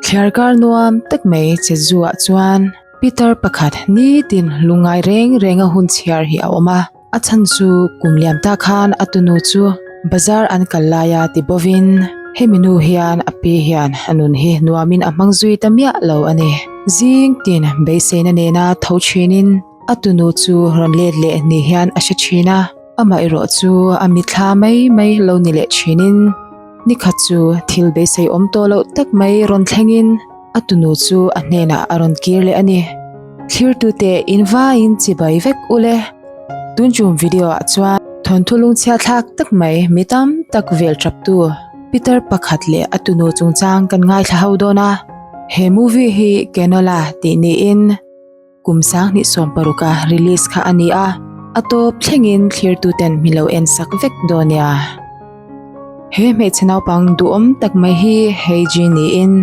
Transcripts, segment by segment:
Thliarkar nuam tak mai Jeju ah chuan pitar pakhat nitin lungngai reng reng a hun chhiar hi a awm a, a chhan chu kum liam ta khan a tunu chu bazar an kal laia ti bovin hemi nu hian a pi hian a nun hi nuamin a hmang zui ta miah lo a ni. Zing tin beiseina nena tho thinin a tunu chu rawn let leh ni hian a hre thin a, amah erawh chu a mitthla mai mai lo ni leh thinin, Nikhat chu thil beisei awm tawh loh tak mai rawn thlengin a tunu chu a hnenah a rawn kir leh a ni. Thlirtute in vaiin chibai vek u le. Tun tum video ah chuan thawnthu lungchhia thlak tak mai mi tam tak vel taptu Peter pakhat leh a tunu chungchang kan ngaithla ho dawn a. He movie hi Kenola tih niin Kum 2016 a release kha a ni a, a tawp thlengin thlirtuten mi lo en sak vek dawn nia. He hmeichhe naupang duhawm tak mai hi Heiji niin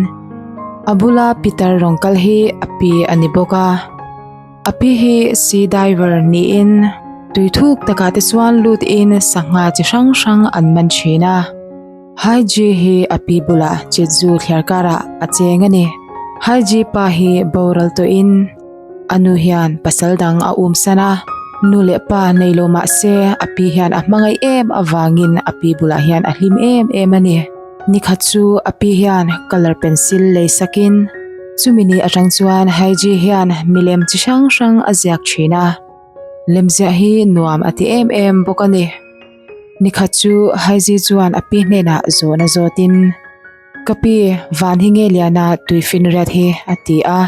a bula pitar rawn kal hi a pi a ni bawk a. A pi hi sea diver niin tui thuk takah te chuan lut in sangha chi hrang hrang an man thin a. Haiji hi a pi bulah Jeju thliar karah a cheng a ni. Haiji pa hi boral tawhin a nu hian pasal dang a um san a, nu leh pa nei lo mah se a pi hian a hmangaih em avangin a pi bulah hian a hlim em em a ni. Nikhat chu a pi hian colour pencil lei sakin chumi ni atang chuan Haiji hian milem chi hrang hrang a ziak thin a, lemziah hi nuam a ti em em bawk a ni. Nikhat chu Haiji chuan a pi hnenah zawhna zawtin, Ka pi, van hi nge liana tuifinriat hi? a ti a.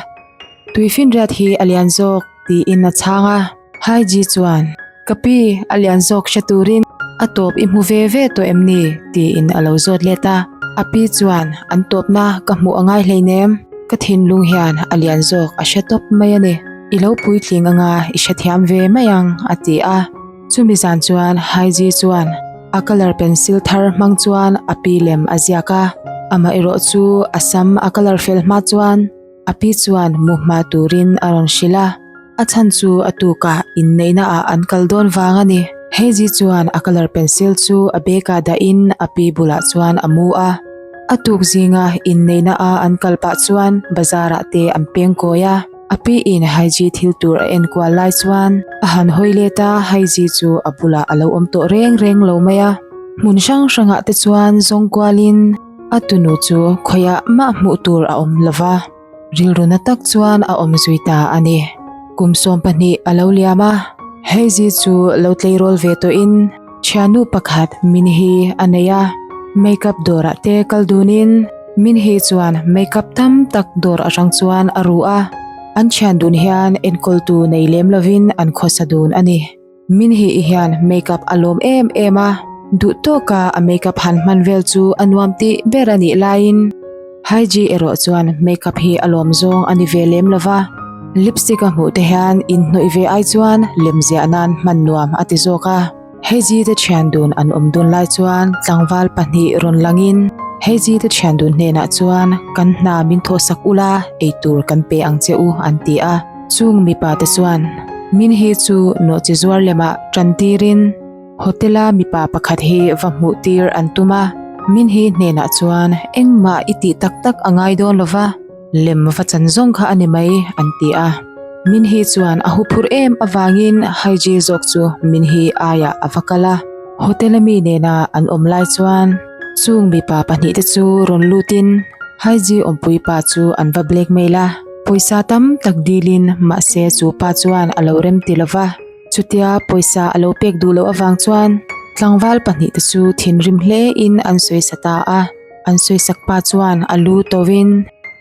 Tuifinriat hi a lian zawk tiin a chhang a. Haiji chuan, Ka pi, a lian zawk hre turin a tawp i hmu ve ve tawh em ni? tiin a lo zawt let a. A pi chuan, An tawpna ka hmuh a ngai hleinem, ka thinlung hian a lian zawk a hre tawp mai a ni. I lo puitling anga i hrethiam ve mai ang, a ti a. Chumi zan chuan Haiji chuan a colour pencil thar hmang chuan a pi lem a ziak a, amah erawh chu a sam a colour fel hma chuan a pi chuan mu hma turin a rawn hrilh a, a chhan chu a tukah inneihna ah an kal dawn vang a ni. Haiji chuan a colour pencil chu a bag ah dahin a pi bulah chuan a mu a, a tuk zinga inneihna a an kal pah chuan bazar ah te an peng kawi a. A pi in Haiji thil tur a en kual lai chuan a han hawi let a, Haiji chu a bulah a lo awm tawh reng reng lo mai a. Hmun hrang hrangah te chuan zawng kualin a tunu chu khawiah mah hmuh tur a awm lo va, rilru na tak chuan a awm zui ta a ni. Kum 12 a lo liam a, Haiji chu lo tleirawl ve tawhin thiannu pakhat Minhi a nei a, makeup dawrah te kal dunin, Minhi chuan makeup tam tak dawr atang chuan a ru a, an thian dun hian enkawltu nei lem lovin an khawsa dun a ni. Minhi hian makeup a lawm em em a, duh tawka a makeup han hman vel chu a nuam tih ber a nih laiin Haiji erawh chuan makeup hi a lawm zawng a ni ve lem lova, lipstick a hmuh te hian inhnawih ve ai chuan lemziah nan hman nuam a ti zawk a. Heiji te thian dun an awm dun lai chuan tlangval pahnih rawn langin Heiji te thian dun hnenah chuan kan hna min thawhsak ula eitur kan pe ang che u an ti a. Chung mipa te chuan min hi chu nawhchi zuar lemah tan tirin hotel a mipa pakhat hi va hmuh tir an tum a. Min hi hnenah chuan engmah i tih tak tak a ngai dawn lova. Lem va chan zawng kha a ni mai, an ti a. Minhi chuan a huphurh em avangin Haiji zawk chu Minhi aiah a va kal a. Hotel a mi nena an awm lai chuan chung mipa pahnihte chu rawn lutin Haiji awmpui pa chu an va blackmail a. Pawisa tam tak dilin mahse chu pa chuan a lo rem ti lova. Chutia pawisa a lo pek duh loh avang chuan tlangval pahnihte chu thinrim hlein an sawisa ta a. An sawisak pa chuan a lu tawhin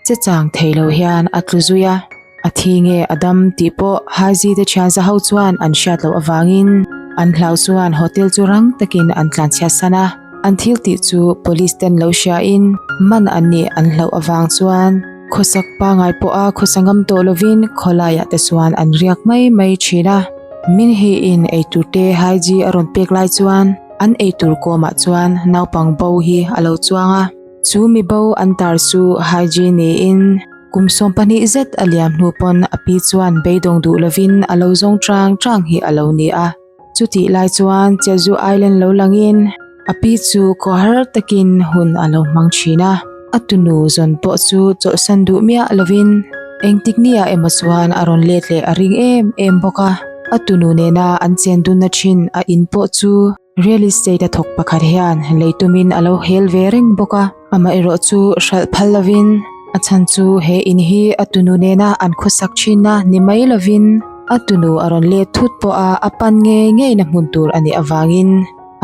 che chang thei lo hian a tlu zui a, a thi nge a dam tih pawh Haji te thian za ho chuan an hriat loh avangin an hlau chuan hotel chu rang takin an tlanchhiat san a, an thil tih chu police ten lo hriain man an nih an hlauh avang chuan khawsak pangai pawha khawsa ngam tawh lovin khawlaiah te chuan an riak mai mai thin a. Min hi in eitur te Haji a rawn pek lai chuan. An eitur kawmah chuan naupang bo hi a lo chuang a, chu mi bo an tar chu Haiji niin kum 12 zet a liam hnu pawn a pi chuan beidawng duh lovin a lo zawng chang chang hi a lo ni a. Chutih lai chuan Jeju Island lo langin a pi chu khawhar takin hun a lo hmang thin a. A tunu zawn pawh chu chawlhsan duh miah lovin engtik niah emaw chuan a rawn let leh a ring em em bawk a. A tunu nena an chen dunna thin a in pawh chu real estate a thawk pakhat hian lei tumin a lo hel ve reng bawk a. Amaherawh chu hralh phal lovin a chhan chu he in hi a tunu nena an khawsak thinna ni mai lovin a tunu a rawn let thut pawh a a pan ngei ngeina hmun tur a nih avangin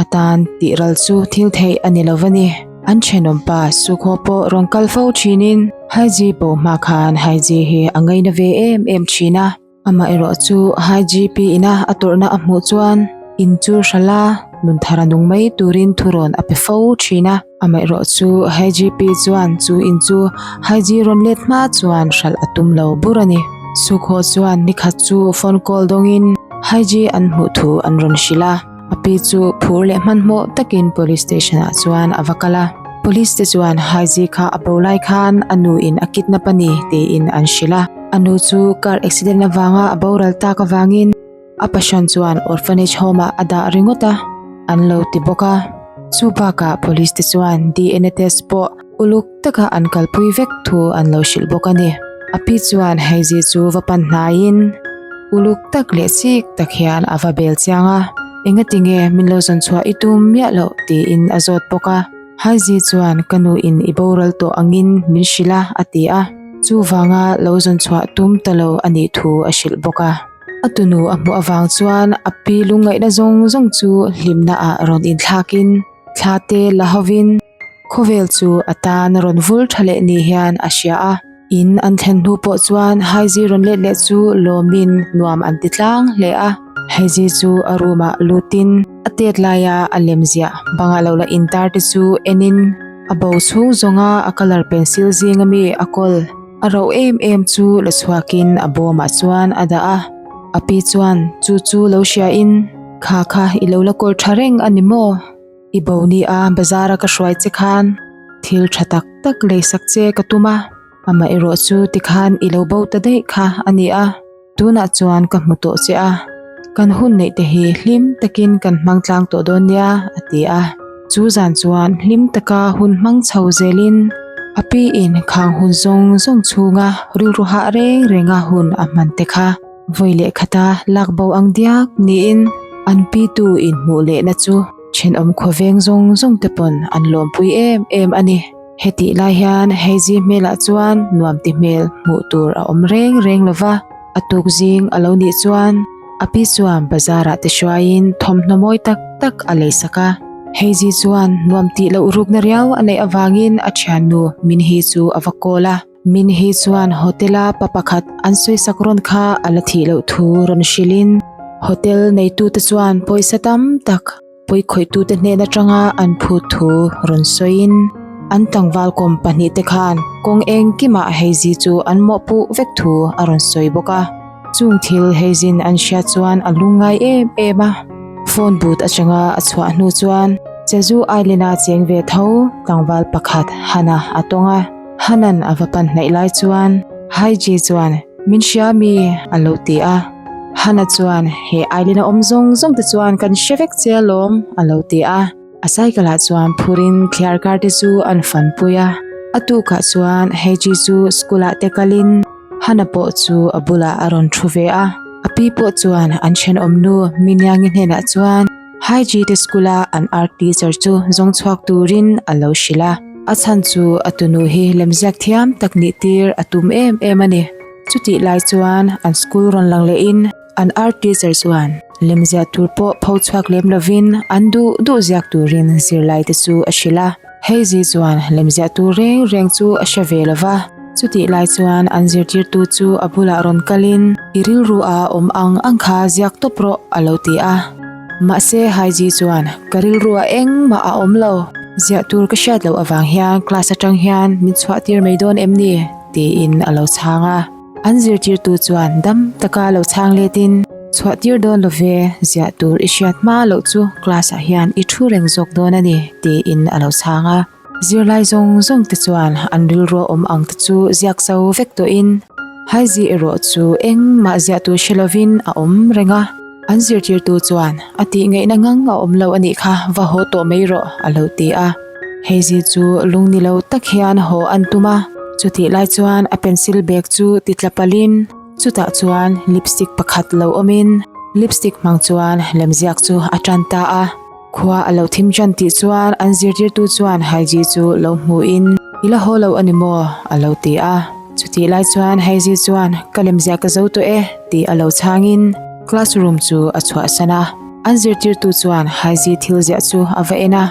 A tan tih ral chu thil theih a ni lo va ni. An thenawm pa Sukhaw pawh rawn kal fo thinin Haiji pawh hma khan Haiji hi a ngaina ve em em thin a. Amah erawh chu Haiji pi ina a tawrhna a hmuh chuan in chu hrala nun thar a nung mai turin thurawn a pe fo thin a. Amaherawh chu Haiji pi chuan chu in chu Haiji rawn let hma chuan hralh a tum lo bur a ni. Sukhaw chuan nikhat chu phone call dawngin Haiji an hmuh thu an rawn hrilh a. A pi chu phur leh hmanhmawh takin police station ah chuan a va kal a. Police te chuan Haiji kha a bo lai khan a nu in a kidnap a ni tiin an hrilh a. A nu chu car accident avanga a boral tak avangin a passion chuan orphanage home ah a dah ringawt a, an lo ti bawk a. Chu bakah police te chuan DNA test pawh uluk taka an kalpui vek thu an lo hrilh bawk a ni. A pi chuan Haiji chu va pan hnaiin uluk tak leh chik tak hian a va bel chiang a, Engati nge min lo zawn chhuah i tum miah loh? tiin a zawt bawk a. Haiji chuan ka nu in i boral tawh angin min hrilh a a ti a. Chuvanga lo zawn chhuah tum ta lo a nih thu a hrilh bawk a. A tunu a hmuh avang chuan a pi lungngaihna zawng zawng chu hlimna ah rawn inthlakin thla te la hovin Khawvel chu a tan rawn vul tha leh ni hian a hria a. In an thlen hnu pawh chuan Haiji rawn let leh chu lawmin nuam an ti tlang hle a. Haiji chu a room ah lutin a tet laia a lem ziah banga lo la intar te chu enin a bo chhung zawnga a colour pencil zinga mi a kawl a roh em em chu la chhuakin a bawmah chuan a dah a. A pi chuan chu chu lo hriain, Kha kha i lo la kawl tha reng a ni maw? I bo ni a bazar a ka hruai che khan thil tha tak tak lei sak che ka tum a, amah erawh chu tikhan i lo bo ta daih kha a ni a, tunah chuan ka hmu tawh che a, kan hun neih te hi hlim takin kan hmang tlang tawh dawn nia a ti a, chu zan chuan hlim taka hun hmang chho zelin a pi in khang hun zawng zawng chhunga rilru hah reng renga hun a hman te kha. Vawi leh khata lak bo ang diak niin an pitu inhmuh lehna chu thenawm khawveng zawng zawng te pawn an lawmpui em em a ni. Hetih lai hian Heizi hmelah chuan nuam ti hmel hmuh tur a awm reng reng lo va, a tuk zing a lo nih chuan a pi chuan bazarah te hruaiin thawmhnaw mawi tak tak a leisak a. Heizi chuan nuam tih loh rukna riau a neih avangin a thiannu Minhi chu a va call a. Min hi chuan hotel a pa pakhat an sawisak rawn kha a la thih loh thu rawn hrilhin hotel neitute chuan pawisa tam tak pawikhawih-tute hnen atanga an phut thu rawn sawiin an tlangval kawm pahnihte khan kawng engkimah Heizi chu an mawhpuh vek thu a rawn sawi bawk a. Chung thil Heizin an hriat chuan a lungngai em em a, phone booth atanga a chhuah hnu chuan Jeju Island-a cheng ve tho tlangval pakhat Hana a tawng a. Hanan a va pan hnaih lai chuan Haiji chuan min hria mi a lo ti a. Hana chuan he island a awm zawng zawng te chuan kan hre vek che alawm a lo ti a. A cycle ah chuan phurin thliar kar te chu an fanpui a. A tukah chuan Haiji chu school ah te kalin Hana pawh chu a bulah a rawn thu ve a. A pi pawh chuan an thenawmnu Minyangi hnenah chuan Haiji te school a an art teacher chu zawng chhuak turin a lo hrilh a. A chhan chu a tunu hi lemziak thiam tak nih tir a tum em em a ni. Chutih lai chuan an school rawn lang lehin an art teacher chuan lemziah tur pawh pho chhuak lem lovin an duh duh ziak turin zirlai te chu a hrilh a. Heizi chuan lemziah tur reng reng chu a hre ve lo va. Chutih lai chuan an zirtirtu chu a bulah rawn kalin i rilru a awm ang ang kha ziak tawp rawh a lo ti a. Mahse Haiji chuan ka rilru a engmah a awm lo, ziah tur ka hriat loh avang hian class atang hian min chhuah tir mai dawn em ni? tiin a lo chhang a. An zirtirtu chuan dam taka lo chhang letin chhuah tir dawn lo ve, ziah tur i hriat hma loh chu class ah hian i thu reng zawk dawn a ni tiin a lo chhang a. Zirlai zawng zawng te chuan an rilru awm ang te chu ziak zo vek tawhin Haizi erawh chu engmah ziah tur hre lovin a awm reng a. An zirtirtu chuan a tih ngaihna ngang a awm lo a nih kha va haw tawh mai rawh a lo ti a. Heizi chu lung ni lo tak hian haw an tum a, chutih lai chuan a pencil bag chu ti tla palhin chutah chuan lipstick pakhat lo awmin lipstick hmang chuan lemziak chu a tan ta a. Khua a lo thim tan tih chuan an zirtirtu chuan Haiji chu lo hmuhin I la haw lo a ni maw? a lo ti a. Chutih lai chuan Haiji chuan Ka lemziah ka zo tawh e tih a lo chhangin classroom chu a chhuahsan a. An zirtirtu chuan Haiji thil ziah chu a va en a.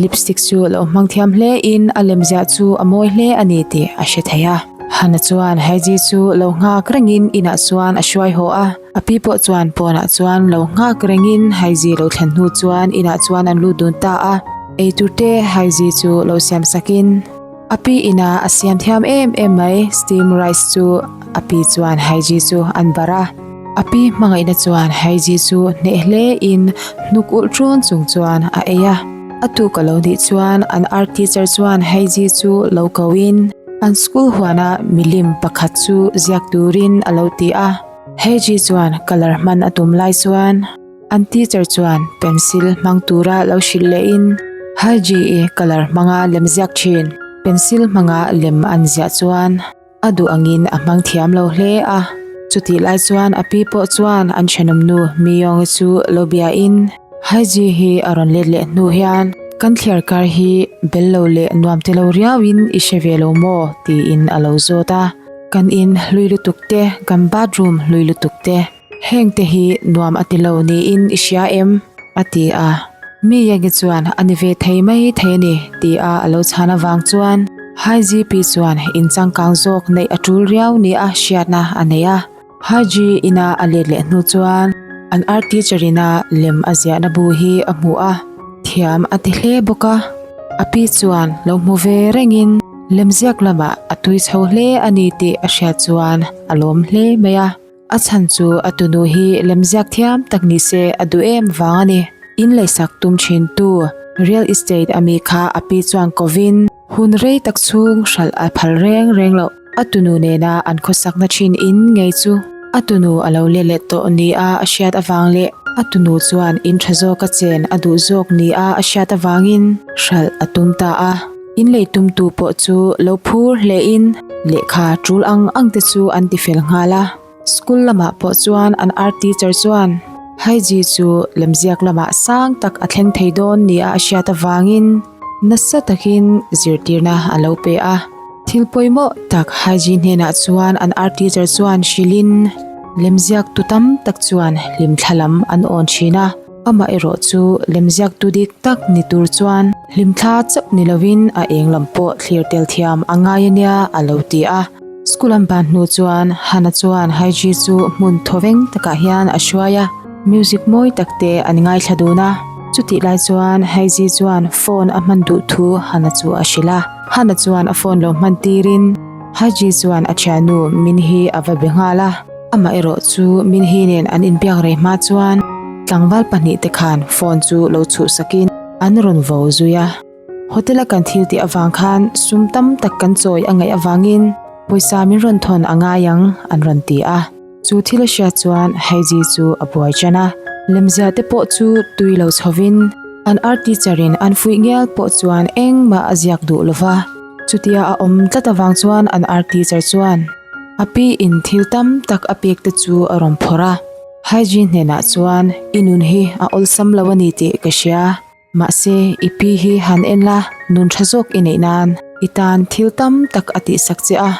Lipstick chu lo hmang thiam hle in a lemziah chu a mawi hle a ni tih a hre thei a. Hana chuan Haiji chu lo nghak rengin inah chuan a hruai haw a. A pi pawh chuan pawnah chuan lo nghak rengin Haiji lo thlen hnu chuan inah chuan an lut dun ta a. Eitur te Haiji chu lo siam sakin a pi inah a siam thiam em em mai steam rice chu a pi chuan Haiji chu an barh a. A pi hmangaihna chuan Haiji chu hneh hle in hnuk ulh ṭun chung chuan a ei a. A tuk a lo nih chuan an art teacher chuan Haiji chu lo ko in an school huana milim pakhat chu ziak turin a lo ti a. Haiji chuan colour hman a tum lai chuan an teacher chuan pencil hmang tura lo hrilh leh in Haiji i colour hmanga lem ziak thin pencil hmanga lem an ziah chuan A duh angin a hmang thiam lo hle a, chutih lai chuan a pi pawh chuan an thenawmnu Miyong-i chu lo biain, Haiji hi a rawn let leh hnu hian kan thliar kar hi bel lo leh nuam ti lo riauin i hre ve lo maw? tiin a lo zawt a, Kan in hlui lutuk te, kan bathroom hlui lutuk te, Heng te hi nuam a ti lo niin i hria em? a ti a. Mi Yagi chuan a ni ve thei mai thei a ni ti a a lo chhan avang chuan Haiji pi chuan in changkang zawk neih a tul riau ni a hriatna a nei a. Haiji ina a let leh hnu chuan an art teacher ina lem a ziahna bu hi a hmu a, thiam a ti hle bawk a. A pi chuan lo hmu ve rengin lemziak lamah a tui chho hle a ni tih a hriat chuan a lawm hle mai a. A chhan chu a tunu hi lemziak thiam tak ni se a duh em vang a ni. In leisak tum thin tu real estate a mi kha a pi chuan kovin hun rei tak chhung hralh a phal reng reng loh. A tunu nena an khawsakna thin in ngei chu a tunu a lo let leh tawh ni a a hriat avang leh a tunu chuan in tha zawka chen a duh zawk ni a a hriat avangin hralh a tum ta a. In lei tumtu pawh chu lo phur hlein lehkha tul ang ang te chu an ti fel nghal a. School lamah pawh chuan an art teacher chuan Haiji chu lemziak lamah sang tak a thleng thei dawn nia a hriat avangin nasa takin zirtirna a lo pe a. Thil pawimawh tak Haiji hnenah chuan an art teacher chuan hrilhin lemziak tu tam tak chuan hlimthla lam an awn thin a. Amah erawh chu lemziaktu dik tak ni tur chuan hlimthla chauh ni lovin a eng lam pawh thlir tel thiam a ngai a nia a lo ti a. School an ban hnu chuan Hana chuan Haiji chu hmun thawveng takah hian a hruai a, music mawi tak te an ngaithla dun a. Chutih lai chuan Haiji chuan phone a hman duh thu Hana chu a hrilh a. Hana chuan a phone lo hman tirin Haiji chuan a thiannu Minhi a va be nghal a. Amah erawh chu Minhi nen an inbiak rei hma chuan tlangval pahnihte khan phone chu lo chhuhsakin an rawn vo zui a. Hotel a kan thil tih avang khan sum tam tak kan chawi a ngaih avangin pawisa min rawn thawn a ngai ang an rawn ti a. Chu thil a hriat chuan Haiji chu a buai ṭan a. Lemzia te pawh chu tui lo chhovin an art teacher in an fuih ngial pawh chuan engmah a ziak duh lova. Chutia a awm tlat avang chuan an art teacher chuan A pi in thil tam tak a pek te chu a rawn phawrh a, Haiji hnenah chuan i nun hi a awlsam lo a ni tih ka hria, mahse i pi hi han en la, nun tha zawk i neih nan i tan thil tam tak a tihsak che a,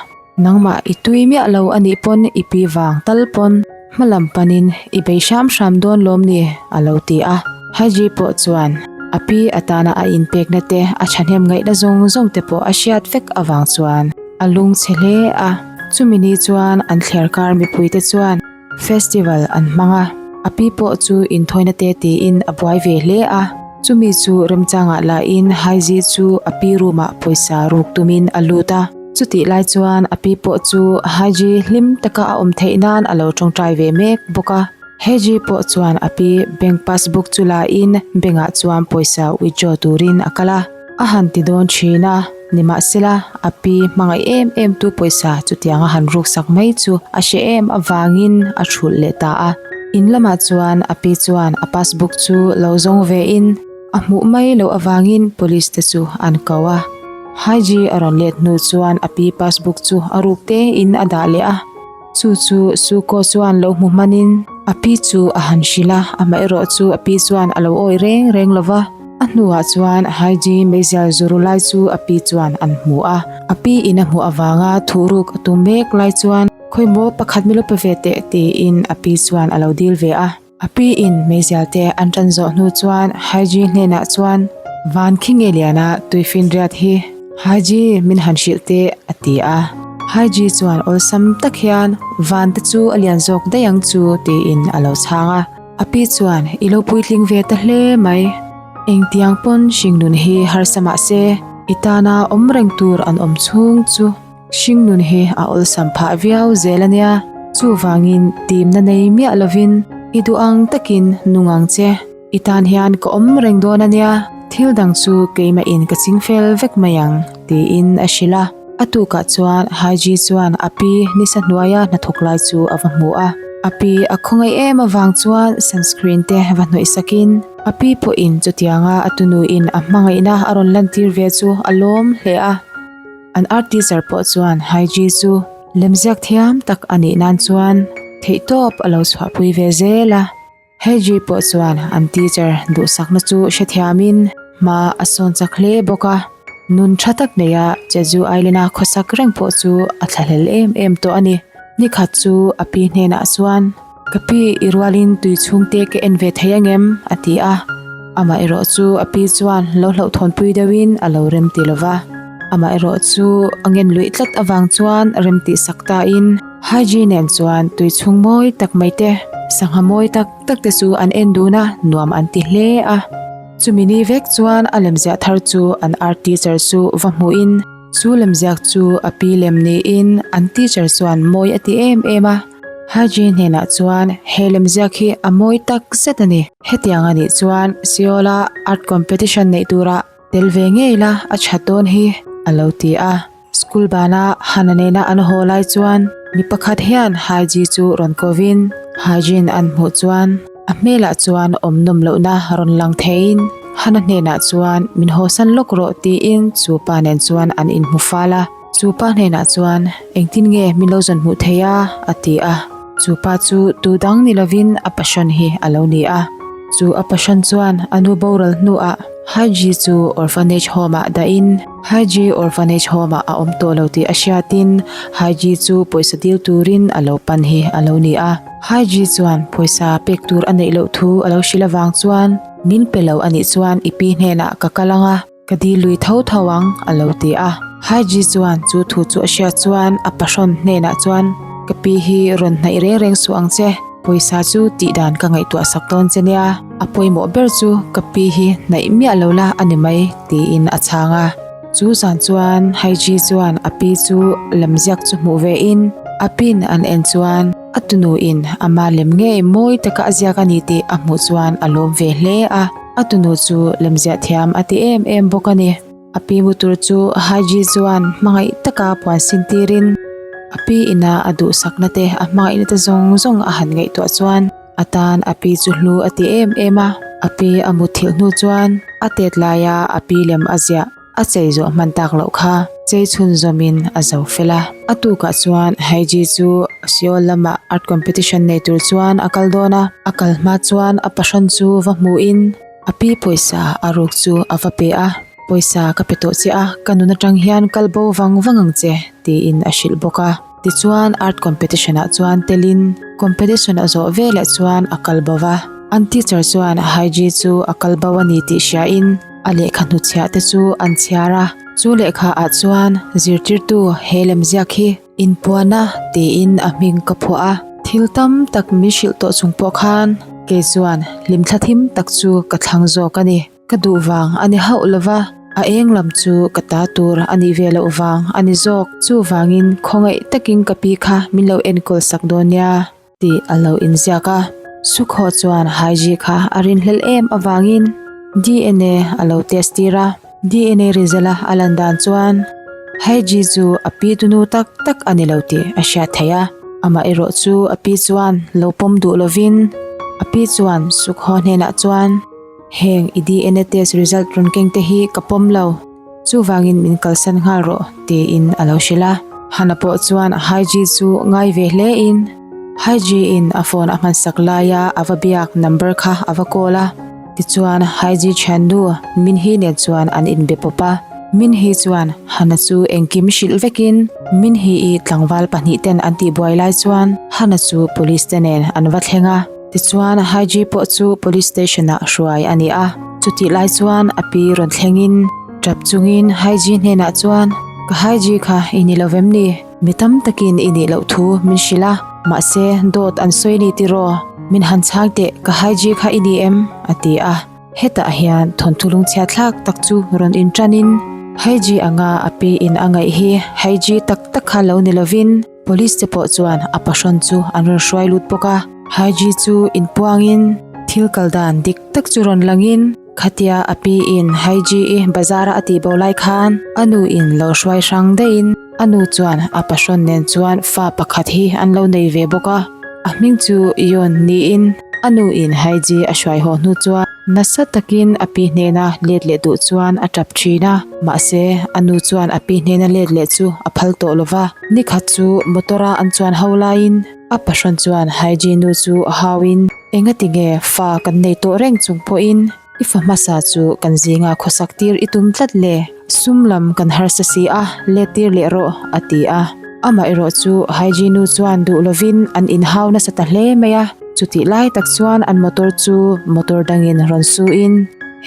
nangmah i tui miah lo a nih pawn i pi vang tal pawn hma lam panin i bei hram hram dawn lawm ni a lo ti a. Haiji pawh chuan a pi atana a inpekna te a thahnem ngaihna zawng zawng te pawh a hriat vek avang chuan A lung chhe hle a, chumi ni chuan an thliarkar mipuite chuan festival an hmang a, a pi pawh chu inthawina te tiin a buai ve hle a, chumi chu remchangah lahin Haiji chu a pi room ah pawisa ruk tumin a lut a, chutih lai chuan a pi pawh chu Haiji hlim taka a awm theih nan a lo tawngtai ve mek bawk a, Haiji pawh chuan a pi bank passbook chu lahin bank ah chuan pawisa withdraw turin a kal a. A han ti dawn thin a, nimahsela a pi hmangaih em em tu pawisa chutianga han ruksak mai chu a hre em avangin a thulh leh ta a. In lamah chuan a pi chuan a passbook chu lo zawng ve in. A hmuh mai loh avangin police te chu an ko a. Haiji a rawn let hnu chuan a pi passbook chu a ruk te in a dah leh a. Chu chu Suko chuan lo hmu hmanin a pi chu a han hrilh a, amaherawh chu a pi chuan a lo awih reng reng lo va. A hnuah chuan Haiji meizial zuru lai chu a pi chuan an hmu a. A pi in a hmuh avanga thuhruk a tum mek lai chuan Khawimaw pakhat mi lo pe ve teh tiin a pi chuan a lo dil ve a. A pi in meizial te an tan zawh hnu chuan Haiji hnenah chuan Van khi nge liana tuifinriat hi Haiji min han hrilh teh a ti a. Haiji chuan awlsam tak hian Van te chu a lian zawk daih ang chu tiin a lo chhang a. A pi chuan I lo puitling ve ta hle mai. Engtiang pawn hringnun hi harsa mah se i tana awm reng tur an awm chhung chu. Hringnun hi a awlsam phah viau zel a nia, chuvangin timna nei miah lovin i duh ang takin nung ang che. I tan hian ka awm reng dawn a nia, thil dang chu keimah in ka ching fel vek mai ang, tiin a hrilh a. A tukah chuan Haiji chuan a pi nisa hnuaia hnathawk lai chu a va hmu a. A pi a khawngaih em avang chuan sunscreen te va hnawih sakin a pi pawhin chutianga a tunuin a hmangaihna a rawn lantir ve chu a lawm hle a. An art teacher pawh chuan Haiji chu lemziak thiam tak a nih nan chuan theihtawp a lo chhuahpui ve zel a. Haiji pawh chuan an teacher duhsakna chu hrethiamin hma a sawn chak hle bawk a. Nun tha tak neia Jeju Island-a khawsak reng pawh chu a thlahlel em em tawh a ni. Nikhat chu a pi hnenah chuan. Ka pi i rualin tui chhungte ka en ve thei angem? a ti a. Amah erawh chu a pi chuan lo hlauhthawnpui deuhin a lo rem ti lova. Amah erawh chu a ngen luih tlat avang chuan rem tih sak tain Haiji nen chuan tui chhung mawi tak mai te, sangha mawi tak tak te chu an en dun a, nuam an ti hle a. Chumi ni vek chuan a lemziah thar chu an art teacher chu va hmuhin chu lemziak chu a pi lem niin an teacher chuan mawi a ti em em a. Haji hnenah chuan he lemziak hi a mawi tak zet a ni. Hetiang a nih chuan Seoul-a art competition neih turah tel ve ngei la a that dawn hi, a lo ti a. School bana Hana nena an haw lai chuan mi pakhat hian Haji chu rawn kovin Haji'n an hmuh chuan a hmelah chuan awm nawm lohna rawn lang theiin Hana hnenah chuan min hawsan lawk rawh tiin chu pa nen chuan an inhmu fal a. Chu pa hnenah chuan, Engtin nge min lo zawn hmuh thei a? a ti a. Chu pa chu tu dang ni lovin a passion hi a lo ni a. Chu a passion chuan a nu boral hnuah Haji chu orphanage home-ah dahin Haji orphanage home-ah a awm tawh lo tih a hriatin Haji chu pawisa dil turin a lo pan hi a lo ni a. Haji chuan pawisa pek tur a neih loh thu a lo hrilh avang chuan, Min pe lo anih chuan i pi hnenah ka kal ang a. Ka dil lui tho tho ang, a lo ti a. Haji chuan chu thu chu a hriat chuan a pahrawn hnenah chuan, Ka pi hi rawn hnaih reng reng suh ang che, pawisa chu tih dan ka ngaihtuah sak dawn che nia, a pawimawh ber chu ka pi hi hnaih miah lo la a ni mai, tiin a chhang a. Chu zan chuan Haji chuan a pi chu lemziak chu hmuh ve in, a pin an en chuan a tunuin ama lem ngei mawi taka a ziak a ni tih a hmuh chuan a lawm ve hle a. A tunu chu lemziah thiam a ti em em bawk a ni. A pi mu tur chu Haji chuan hmangaih taka puan sin tirin a pi ina a duhsakna te a hmangaihna te zawng zawng a han ngaihtuah chuan a tan a pi chu hlu a ti em em a. A pi a mutthilh hnu chuan a tet laia a pi lem a ziah. A chei zawh hman tak loh kha chei chhun zawmin a zo fel a. A tukah chuan Haiji chu Seoul lamah art competition nei tur chuan a kal dawn a. A kal hma chuan a pahrawn chu va hmuhin a pi pawisa a ruk chu a va pe a. Pawisa ka pe tawh che a, ka nun atang hian kal bo vang vang ang che, tiin a hrilh bawk a. Tichuan art competition ah chuan telin competition a zawh veleh chuan a kal bo va. An teacher chuan Haiji chu a kal bo a ni tih hriain, A lehkha hnuchhiah te chu an chhiar a, chu lehkha ah chuan zirtirtu he lemziak hi inpuana tiin a hming ka phuah a. Thil tam tak min hrilh tawh chung pawh khan kei chuan hlimthla thim tak chu ka thlang zawk a ni. Ka duh vang a ni hauh lova, a eng lam chu ka ta tur a nih ve loh vang a ni zawk. Chuvangin khawngaih takin ka pi kha min lo enkawl sak dawn nia. Tih a lo inziak a. Sukhaw chuan Haiji kha a rinhlelh em avangin DNA a lo test tir a. DNA result a a lan dan chuan Haiji chu a pi tunu tak tak a ni lo tih a hriat theih a. Amah erawh chu a pi chuan lo pawm duh lovin a pi chuan Sukhaw hnenah chuan. Heng i DNA test result rawn keng te hi ka pawm lo. Chuvangin min kalsan nghal rawh, tiin a lo hrilh a. Hana pawh chuan Haiji chu ngai ve hle in, Haiji in a phone a hmansak laia a va biak number kha a va call a. Tichuan Haiji thiannu Minhee nen chuan an inbe pawp a. Minhee chuan Hana chu engkim hrilh vekin Minhee-i tlangval pahnihten an tihbuai lai chuan Hana chu police te nen an va thleng a. Tichuan Haiji pawh chu police station ah hruai a ni a. Chutih lai chuan a pi rawn thlengin tap chungin Haiji hnenah chuan, Ka Haiji kha i ni lo vem ni? Mi tam takin i nih loh thu min hrilh a, mahse dawt an sawi ni tiraw? Min han chhang teh, ka Haiji kha i ni em? a ti a. Hetah hian thawnthu lungchhia thlak tak chu rawn inṭanin Haiji anga a pi in a ngaih hi Haiji tak tak kha lo ni lovin Police te pawh chuan a pahrawn chu an rawn hruai lut bawk a. Haiji chu inpuangin thil kal dan dik tak chu rawn langin khatia a pi in Haiji-i bazar-a a tih bo lai khan a nu in lo hruai hrang daihin a nu chuan a pahrawn nen chuan fa pakhat hi an lo nei ve bawk a. A hming chu Yoon niin a nu in Haiji a hruai haw hnu chuan nasa takin a pi hnena let leh duh chuan a tap thin a. Mahse a nu chuan a pi hnena let leh chu a phal tawh lo va. Nikhat chu motor a an chuan ho laiin a pahrawn chuan Haiji nu chu a hauin, Engati nge fa kan nei tawh reng chung pawhin i fa hmasa chu kan zinga khawsak tir i tum tlat le? Sum lam kan harsa si a, let tir leh rawh, a ti a. Amah erawh chu Haiji nu chuan duh lovin an inhau nasa ta hle mai a. Chutih lai tak chuan an motor chu motor dangin rawn suin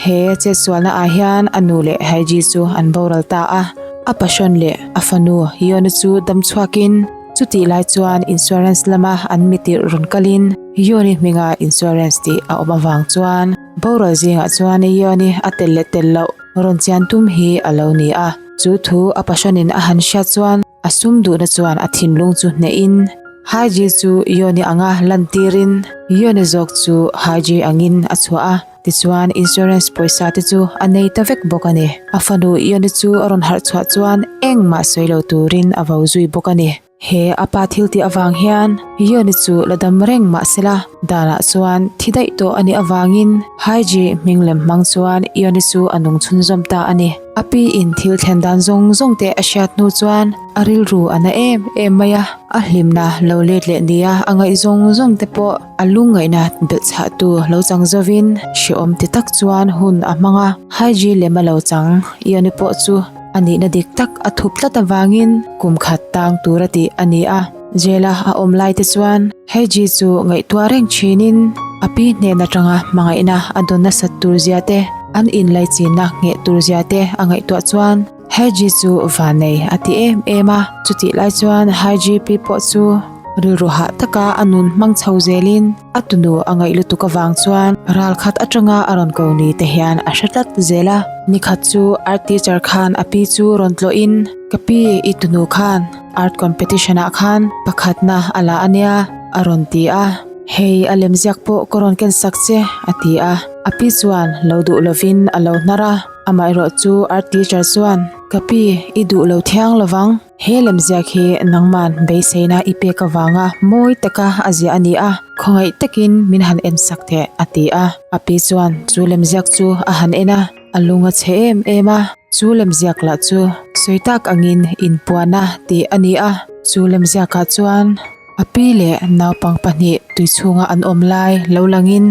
he chetsualna ah hian a nu leh Haiji chu an boral ta a. A pahrawn leh a fanu Yona chu dam chhuakin chutih lai chuan insurance lama an mitirh rawn kalin Yoni hminga insurance tih a awm avang chuan boral zingah chuan Yoni a tel leh tel loh rawn chian tum hi a lo ni a. Chu thu a pahrawnin a han hriat chuan a sum duhna chuan a thinlung chu hnehin Haiji chu Yoni anga lantirin Yoni zawk chu Haiji angin a chhuah a. Tichuan, insurance pawisa te chu a nei ta vek bawk a ni. A fanu Ione chu a rawn harh chhuah chuan engmah sawi lo turin a vo zui bawk a ni. He a pa thil tih avang hian Ione chu la dam reng mah sela, danah chuan thi daih tawh a nih avangin Haiji hming lem hmang chuan Ione chu a nung chhunzawm ta a ni. A pi in thil thlen dan zawng zawng te a hriat hnu chuan a rilru a na em em mai a, a hlimna lo let leh nia a ngaih zawng zawng te pawh A lungngaihna belhchhahtu lo chang zovin hrehawm ti tak chuan hun a hmang a. Haiji lem a lo chang Ione pawh chu a nihna dik tak a thup tlat avangin kum khat tang tur a tih a ni a. Jail-a a awm lai te chuan Haiji chu ngaihtuah reng thinin a pi hnen atanga hmangaihna a dawn nasat tur zia te, an inlaichinna ngheh tur zia te a ngaihtuah chuan Haiji chu vanei a ti em em a. Chutih lai chuan Haiji pi pawh chu Rilru hah taka a nun hmang chho zelin a tunu a ngaih lutuk avang chuan ral khat atanga a rawn ko ni te hian a hre tlat zel a. Nikhat chu art teacher khan a pi chu rawn tlawhin, Ka pi, i tunu khan art competition ah khan pakhatna a la a nia, a rawn ti a. Hei a lemziak pawh ka rawn ken sak che, a ti a. A pi chuan lo duh lovin a lo hnar a. Amaherawh chu art teacher chuan, Ka pi, i duh lo thiang lovang. He lemziak hi nangman beiseina i pek avanga mawi taka a ziah a ni a, khawngaih takin min han en sak teh, a ti a. A pi chuan chu lemziak chu a han en a, a lung a chhe em em a. Chu lemziak lah chu sawi tak angin inpuana tih a ni a. Chu lemziakah chuan a pi leh naupang pahnih tuichhunga an awm lai lo langin,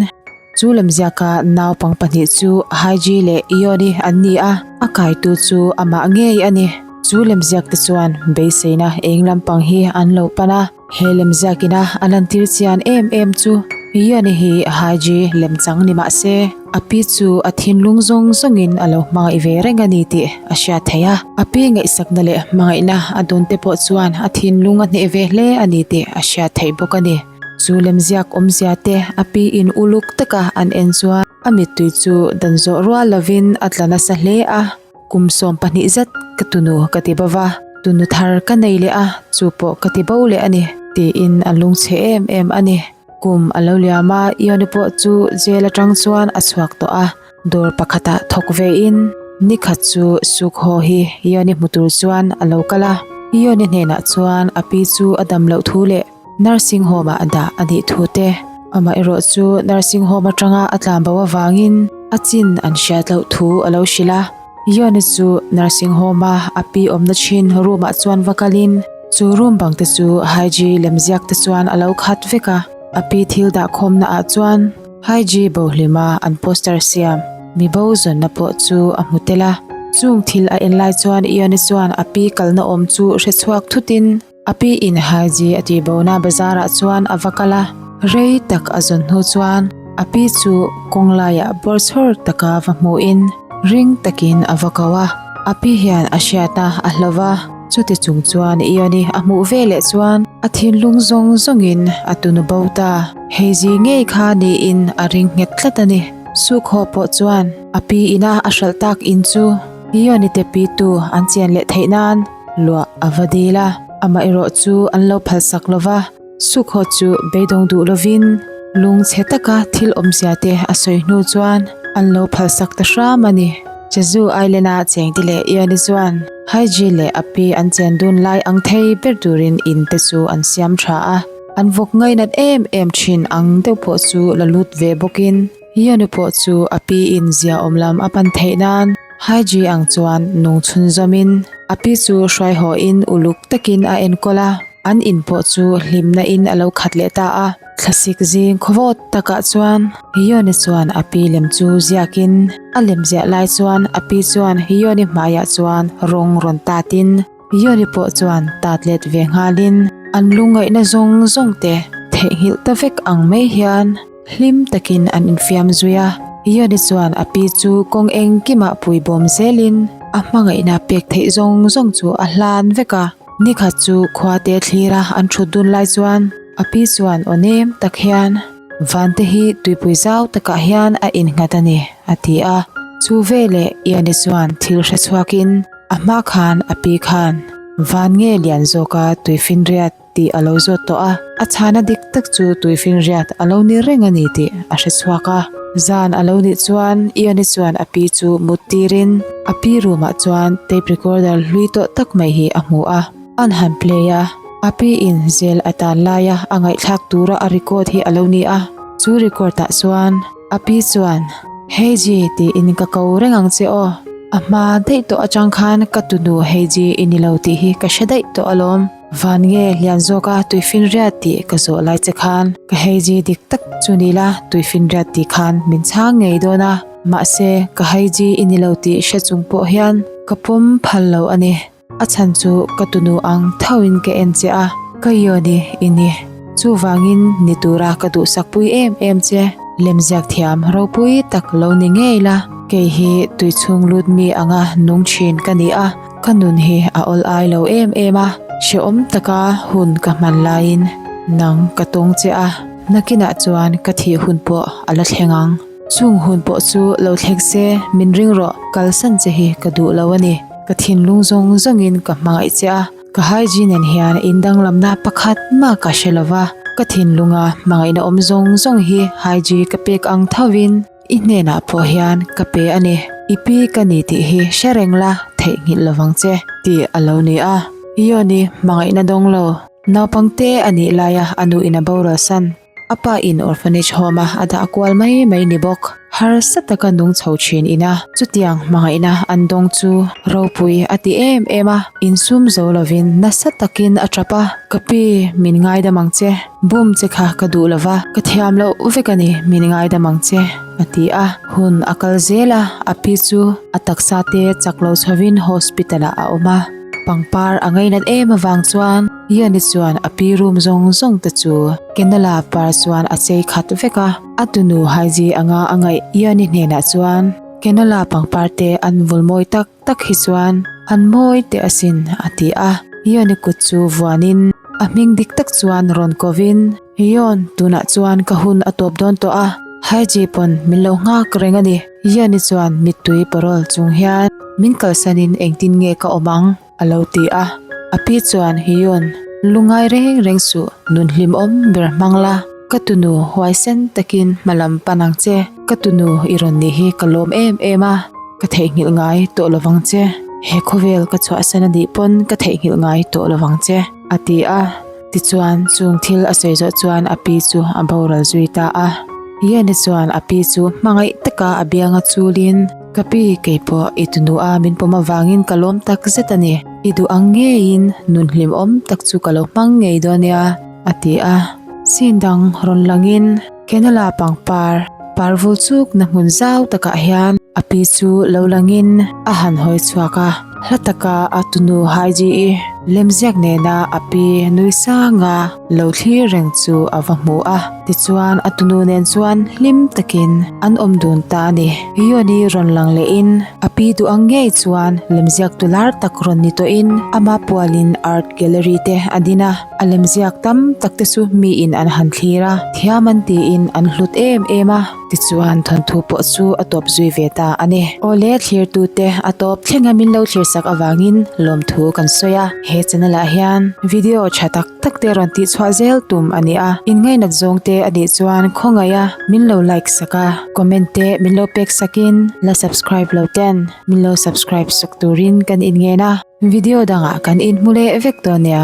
Chu lemziaka naupang pahnih chu Haiji leh Ioni an ni a, a kaitu chu amah ngei a ni. Chu lemziak te chuan beiseina eng lampang hi an lo pan a, he lemziakina a lantir chian em em chu Ioni hi Haiji lemchang ni mah se, a pi chu a thinlung zawng zawngin a lo hmangaih ve reng a ni tih a hriat theih a. A pi ngaihsakna leh hmangaihna a dawn te pawh chuan a thinlung a hneh ve hle a ni tih a hriat theih bawk a ni. Chu lemziak awmzia te a pi in uluk taka an en chuan a mittui chu dan zawh rual lovin a tla nasa hle a, kum 12 zet ka tunu ka ti bo va, tunu thar ka nei leh a, chu pawh ka ti bo leh a ni, tiin a lungchhe em em a ni. Kum a lo liam a, Ione pawh chu jail atang chuan a chhuak tawh a, dawr pakhatah thawk ve in nikhat chu Sukho hi Ione hmu tur chuan a lo kal a, Ione hnenah chuan a pi chu a dam loh thu leh Nursing home ah dah a nih thu te, amaherawh chu nursing home atanga a tlan bo avangin A chin an hriat loh thu a lo hrilh a. Yoni chu nursing home a a pi awmna thin room ah chuan va kalin chu room bang te chu Haiji lemziak te chuan a lo khat vek a. A pi thil dah khawmna ah chuan Haiji bohlima an poster siam mi bo zawnna pawh chu a hmu tel a. Chung thil a en lai chuan Yoni chuan a pi kalna awm chu hre chhuak thutin A pi in Haji a tih bona bazar ah chuan a va kal a, rei tak a zawn hnu chuan a pi chu kawng laiah bawrchhawr taka va hmuhin ring takin a va ko a. A pi hian a hriat a, a hlo va, chuti chung chuan Ioni a hmuh ve leh chuan a thinlung zawng zawngin a tunu bo ta. Haji ngei kha niin a ring nghet tlat a ni. Sukhaw pawh chuan a pi ina a hralh tak in chu Ioni te pi tu an chian leh theih nan, Luah a va dil a, amaherawh chu an lo phalsak lo va, Sukhaw chu beidawng duh lovin lungchhe taka thil awmzia te a sawi hnu chuan an lo phalsak ta hram a ni. Jeju Island-a chengte leh Iani chuan Haiji leh a pi an chen dun lai ang thei ber turin in te chu an siam tha a, an vawk ngainat em em thin ang deuh pawh chu la lut ve bawkin Iani pawh chu a pi in zia awm lam a pan theih nan Haiji ang chuan nung chhunzawmin a pi chu hruai hawhin uluk takin a enkawl a, an in pawh chu hlimna in a lo khat leh ta a. Thlasik zing khawvawt takah chuan Hiyoni chuan a pi lem chu ziakin a lem ziah lai chuan a pi chuan Hiyoni hmaiah chuan rawng rawn tatin Hiyoni pawh chuan tat let ve nghalin an lungngaihna zawng zawng te theihnghilh ta vek ang mai hian Hlim takin an infiam zui a, Yoni chuan a pi chu kawng engkimah pui bawm zelin a hmangaihna pek theih zawng zawng chu a hlan vek a. Nikhat chu khua te thlira an thut dun lai chuan a pi chuan aw nem tak hian, Vante hi tuipui zau takah hian a innghat a ni, a ti a. Chu veleh Yoni chuan thil hre chhuakin a hma khan a pi khan van nge lian zawka tuifinriat tih a lo zawt tawh a, a chhana dik tak chu tuifinriat a lo ni reng a ni tih a hre chhuak a. Zan a lo nih chuan Ioni chuan a pi chu mut tirin a pi room ah chuan tape recorder hlui tawh tak mai hi a hmu a, an han play a, a pi in zel a tan laia a ngaihthlak tura a record hi a lo ni a, chu record ah chuan a pi chuan, Heiji tiin ka ko reng ang che aw, a hma daih tawh atang khan ka tunu Heiji i ni lo tih hi ka hre daih tawh alawm. Van nge lian zawka tuifinriat tih ka zawh lai che khan ka heiji dik tak chu ni la tuifinriat tih khan min chhang ngei dawn a, mahse ka heiji i ni lo tih hre chung pawh hian ka pawm phal lo a ni. A chhan chu ka tunu ang thauhin ka en che a, ka Yoni i ni. Chuvangin ni tura ka duhsakpui em em che, lemziak thiam ropui tak lo ni ngei la, kei hi tuichhung lut mi anga nung thin ka ni a, Ka nun hi a awl ai lo em em a, hrehawm taka hun ka hman laiin nang ka tawng che a, nakinah chuan ka thih hun pawh a la thleng ang. Chung hun pawh chu lo thleng se min ring rawh, kalsan che hi ka duh lo a ni. Ka thinlung zawng zawngin ka hmangaih che a, ka hygiene nen hian indanglamna pakhat mah ka hre lo va, ka thinlunga hmangaihna awm zawng zawng hi hygiene ka pek ang thovin, I hnenah pawh hian ka pe a ni, i pi ka ni tih hi hre reng la, theihnghilh lovang che, tih a lo ni a. Yoni hmangaihna dawng lo, naupangte a nih laia a nu in a boral san, a pa in orphanage home a a dah kual mai mai ni bawk. Harsa taka nung chho thin ina chutiang hmangaihna an dawng chu ropui a ti em em a, insum zo lovin nasa takin a tap a, Ka pi, min ngaidam ang che. Bum che kha ka duh lova, ka thiam loh vek a ni, min ngaidam ang che, a ti a. Hun a kal zel a, a pi chu a taksa te chak lo chhovin hospital ah a awm a. Pangpar a ngainat em avang chuan Ian-i chuan a pi room zawng zawng te chu Kenala par chuan a chei khat vek a. A tunu Haiji anga a ngaih Ian-i hnenah chuan Kenala pangpar te an vul mawi tak tak hi chuan an mawi teh asin a ti a, Yoni kut chu vuanin a hming dik tak chuan rawn kovin, Yon, tunah chuan ka hun a tawp dawn tawh a, Haiji pawn min lo nghak reng a ni. Yoni chuan mittui parawl chung hian min kalsanin engtin nge ka awm ang? a lo ti a. A pi chuan, Yon, lungai reng reng suh, nun hlimawm ber hmang la, ka tunu huaisen takin hmalam pan ang che, ka tunu i rawn nih hi ka lawm em em a. Ka theihnghilh ngai tawh lovang che, he khawvel ka chhuahsan a nih pawn ka theihnghilh ngai tawh lovang che, a ti a. Tichuan, chung thil a sawi zawh chuan a pi chu a boral zui ta a. Yeni chuan a pi chu hmangaih taka a bianga chulin, Ka pi, keipawh i tunu a min pawm avangin ka lawm tak zet a ni. I duh ang ngeiin nun hlimawm tak chu ka lo hmang ngei dawn nia, a ti a. Scene dang rawn langin Kenala pangpar par vul chukna hmun zau takah hian a pi chu lo langin a han hawi chhuak a. Hla taka a tunu Haiji-i lemziak nena a pi nui sanga lo thlir reng chu a va hmu a. Tichuan a tunu nen chuan hlim takin an awm dun ta a ni. Yoni rawn lang lehin a pi duh ang ngei chuan lemziak tu lar tak rawn ni tawhin ama pualin art gallery te a din a. A lemziak tam tak te chu miin an han thlir a, thiam an tiin an hlut em em a. Tichuan thawnthu pawh chu a tawp zui ve ta a ni. Awle thlirtute a tawp thlenga min lo thlirsak avangin lawmthu kan sawi a. He channel ah hian video tha tak tak te rawn tih chhuah zel tum a ni a. Inngainat zawng te a nih chuan khawngaih a min lo like sak a, comment te min lo pek sakin la subscribe lo ten min lo subscribe sak turin kan inngen a. Video dangah kan inhmu leh vek dawn nia.